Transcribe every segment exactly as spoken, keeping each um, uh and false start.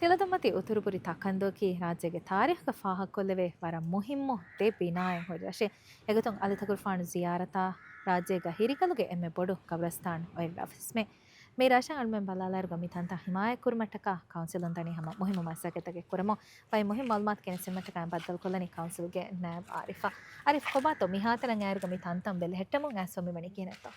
ތިލަދަންމަތި އުތުރުބުރި ތަކަންދޫއަކީ ރާއްޖޭގެ ތާރީޚުގަ ފާހަގަކޮށްލެވޭ ވަރަށް މުހިއްމު ދެ ބިނާއެއް ހުރި ރަށެއް. އެގޮތުން އަލިތަކުރުފާނު ޒިޔާރަތާ ރާއްޖޭގަ ހިރިގަލުގެ އެންމެ ބޮޑު ގަބްރަސްތާން އޮތް ރަށްވެސްމެ. މި ރަށަށް އަޅުމެން ބަލާލާއިރުގަ މި ތަންތަން ހިމާޔަތްކުރުމަށްޓަކާ ކައުންސިލުން ދަނީ ހަމަ މުހިއްމު މަސައްކަތްތަކެއް ކުރަމުން. ވައި މުހިއްމު މައުލޫމާތު ގެނެސްދިނުމަށްޓަކާ ބައްދަލުކޮށްލަނީ ކައުންސިލްގެ ނައިބް އާރިފާ. އާރިފް، ކޮބާތޯ މިހާތަނަށް އައިރުގަ މި ތަންތަން ބެލެހެއްޓަމުން އައިސް މިވަނީ ކިހިނެއްތޯ؟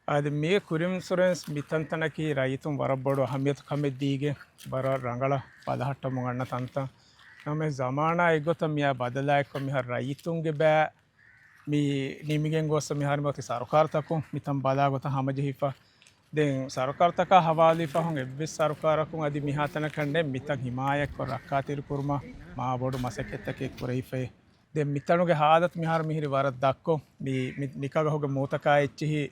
އަދި މި ކުރިންސުރެންސް މި ތަންތަނަކީ ރައްޔިތުން ވަރަށް ބޮޑު އަހައްމިޔަތު ކަމެއް ދީގެން ވަރަށް ރަނގަޅަށް ބަލަހައްޓަމުން އަންނަ ތަންތަން. ނަމަވެސް ޒަމާނާ އެއްގޮތަށް މިއާ ބަދަލާއެއްކޮށް މިހާރު ރައްޔިތުންގެ ބައި މި ނިމިގެން ގޮސް މިހާރު މި އޮތީ ސަރުކާރުތަކުން މިތަން ބަލާ ގޮތަށް ހަމަޖެހިފަ. ދެން ސަރުކާރުތަކާ ހަވާލުވި ފަހުން އެއްވެސް ސަރުކާރަކުން އަދި މިހާތަނަކަށް ނެތް މިތަން ހިމާޔަތްކޮށް ރައްކާތެރިކުރުމަށް މާ ބޮޑު މަސައްކަތްތަކެއް ކުރެވިފައި. ދެން މިތަނުގެ ހާލަތު މިހާރު މިހިރީ ވަރަށް ދަށްކޮށް މި، މި ނިކަގަހުގެ މޫތަކާ އެއްޗިހި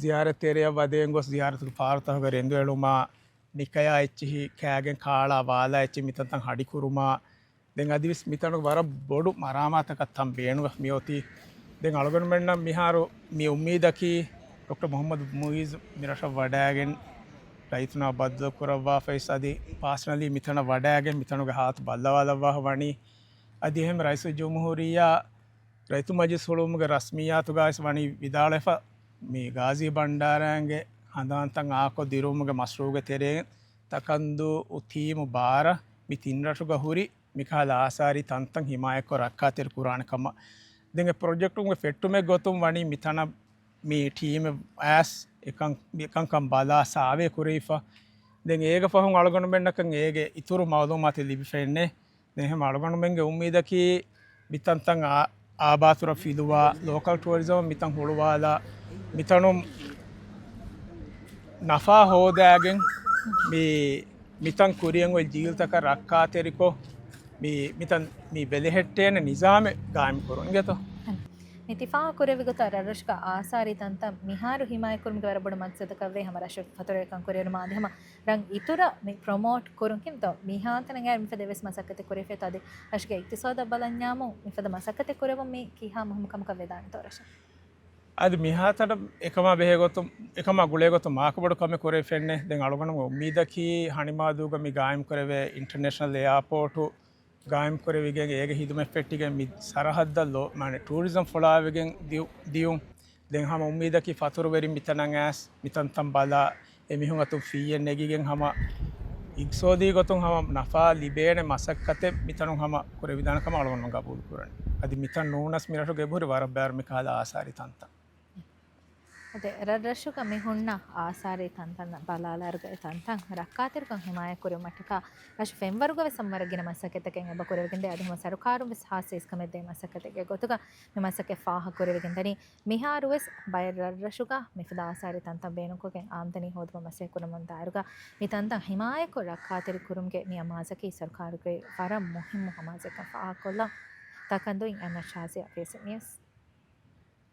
ޒިޔާރަތްތެރެއަށް ވަދެގެން ގޮސް ޒިޔާރަތުގެ ފާރުތަކުގަ ރެނދު އެޅުމާ، ނިކަޔާ އެއްޗިހި ކާގެން ކާޅާ ވާލާ އެއްޗިހި މިތަންތަން ހަޑިކުރުމާ، ދެން އަދިވެސް މިތަނުގެ ވަރަށް ބޮޑު މަރާމާތަކަށް ތަން ބޭނުންވެ މިއޮތީ. ދެން އަޅުގަނޑުމެންނަށް މިހާރު މި އުއްމީދަކީ ޑޮކްޓަރ މުޙައްމަދު މުޢިއްޒު މިރަށަށް ވަޑައިގެން ރައްޔިތުންނާ ބައްދަލުކުރައްވާފައިސް އަދި ޕާސަނަލީ މިތަނަށް ވަޑައިގެން މިތަނުގެ ހާލަތު ބައްލަވާލައްވާފަ ވަނީ. އަދި އެހެން ރައީސުލްޖުމްހޫރިއްޔާ ރައްޔިތު މަޖިލިސް ހުޅުވުމުގެ ރަސްމިއްޔާތުގައިވެސް ވަނީ ވިދާޅުވެފަ، މި ޣާޒީ ބަންޑާރައިންގެ ހަނދާންތައް އާކޮށް ދިރުވުމުގެ މަޝްރޫޢުގެ ތެރެއިން ތަކަންދޫ ތީމު ބާރަ މި ތިން ރަށުގަ ހުރި މިކަހަލަ އާސާރީ ތަންތަން ހިމާޔަތްކޮށް ރައްކާތެރި ކުރާނެ ކަމަށް. ދެން އެ ޕްރޮޖެކްޓުގެ ފެއްޓުމެއް ގޮތުން ވަނީ މިތަނަށް މި ޓީމެއް އައިސް އެކަން، އެކަންކަން ބަލާ ސާވޭ ކުރެވިފަ. ދެން އޭގެ ފަހުން އަޅުގަނޑުމެންނަކަށް އޭގެ އިތުރު މައުލޫމާތެއް ލިބިފައެއްނެއް. ދެން އެހެން އަޅުގަނޑުމެންގެ އުއްމީދަކީ މިތަންތަން އާ، އާބާތުރަށް ފިލުވާ، ލޯކަލް ޓުއަރިޒަމް މިތަން ހުޅުވާލާ، މިތަނުން ނަފާ ހޯދާގެން މި، މިތަން ކުރިއަށް އޮތް ޖީލްތަކަށް ރައްކާތެރިކޮށް، މި، މިތަން މި ބެލެހެއްޓޭނެ ނިޒާމެއް ގާއިމް ކުރުން އިނގޭތޯ؟ މި ތި ފާހަގަ ކުރެއްވި ގޮތަށް ރަށްރަށުގަ އާސާރީ ތަންތަން މިހާރު ހިމާޔަތް ކުރުމުގެ ވަރަށް ބޮޑު މަޤްޞަދަކަށްވޭ ހަމަ ރަށު ފަތުރުވެރިކަން ކުރިއެރުމާ އަދި ހަމަ ރަށް އިތުރަށް މި ޕްރޮމޯޓް ކުރުން ކިންތޯ މިހާތަނަށް އައި މިފަދަ އެއްވެސް މަސައްކަތެއް ކުރެވިފައިތޯ އަދި ރަށުގެ އިޤްތިޞާދަށް ބަލަންޏާމު މިފަދަ މަސައްކަތެއް ކުރެވުން މީ ކިހާ މުހިއްމު ކަމަކަށް ވެދާނެތޯ ރަށަށް؟ އަދި މިހާތަނަށް އެކަމާ ބެހޭ ގޮތުން، އެކަމާ ގުޅޭ ގޮތުން މާކު ބޮޑު ކަމެއް ކުރެވިފައެއްނެއް. ދެން އަޅުގަނޑު އުއްމީދަކީ ހަނިމާދޫގަ މި ގާއިމް ކުރެވޭ އިންޓަރނޭޝަނަލް އެއާޕޯޓު ގާއިމް ކުރެވިގެން އޭގެ ހިދުމަތް ފެއްޓިގެން މި ސަރަހައްދަށް ލޯ، މާނެ ޓޫރިޒަމް ފޮޅާވެގެން ދިއު، ދިޔުން. ދެން ހަމަ އުއްމީދަކީ ފަތުރުވެރިން މިތަނަށް އައިސް މިތަންތަން ބަލާ، އެމީހުން އަތުން ފީއެއް ނެގިގެން ހަމަ އިޤްތިޞާދީ ގޮތުން ހަމަ ނަފާ ލިބޭނެ މަސައްކަތެއް މިތަނުން ހަމަ ކުރެވިދާނެ ކަމަށް އަޅުގަނޑުމެން ގަބޫލު ކުރަނީ. އަދި މިތަން ނޫނަސް މިރަށުގެ އެބަހުރި ވަރަށް ބާރު މިކަހަލަ އާސާރީ ތަންތަން. އަދި ރަށްރަށުގަ މި ހުންނަ އާސާރީ ތަންތަން ބަލާލާއިރުގަ އެ ތަންތަން ރައްކާތެރިކޮށް ހިމާޔަތް ކުރެވުމަށްޓަކާ ރަށު ފެންވަރުގަވެސް ހަމަ ވަރަށް ގިނަ މަސައްކަތްތަކެއް އެބަ ކުރެވިގެންދޭ. އަދި ހަމަ ސަރުކާރުން ވެސް ހާއްސަ އިސްކަމެއް ދޭ މަސައްކަތެއްގެ ގޮތުގަ މި މަސައްކަތް ފާހަގަ ކުރެވިގެން ދަނީ. މިހާރުވެސް ބައެއް ރަށްރަށުގަ މިފަދަ އާސާރީ ތަންތަން ބޭނުންކޮށްގެން އާމްދަނީ ހޯދުމަށް މަސައްކަތް ކުރަމުންދާއިރުގަ މި ތަންތަން ހިމާޔަތްކޮށް ރައްކާތެރި ކުރުމުގެ މި އަމާޒަކީ ސަރުކާރުގެ ވަރަށް މުހިއްމު އަމާޒެއްކަން ފާހަގަކޮށްލަން. ތަކަންދޫއިން އެމްއެޗް ޝާޒިޔާ، ވީސީ ނިއުސް.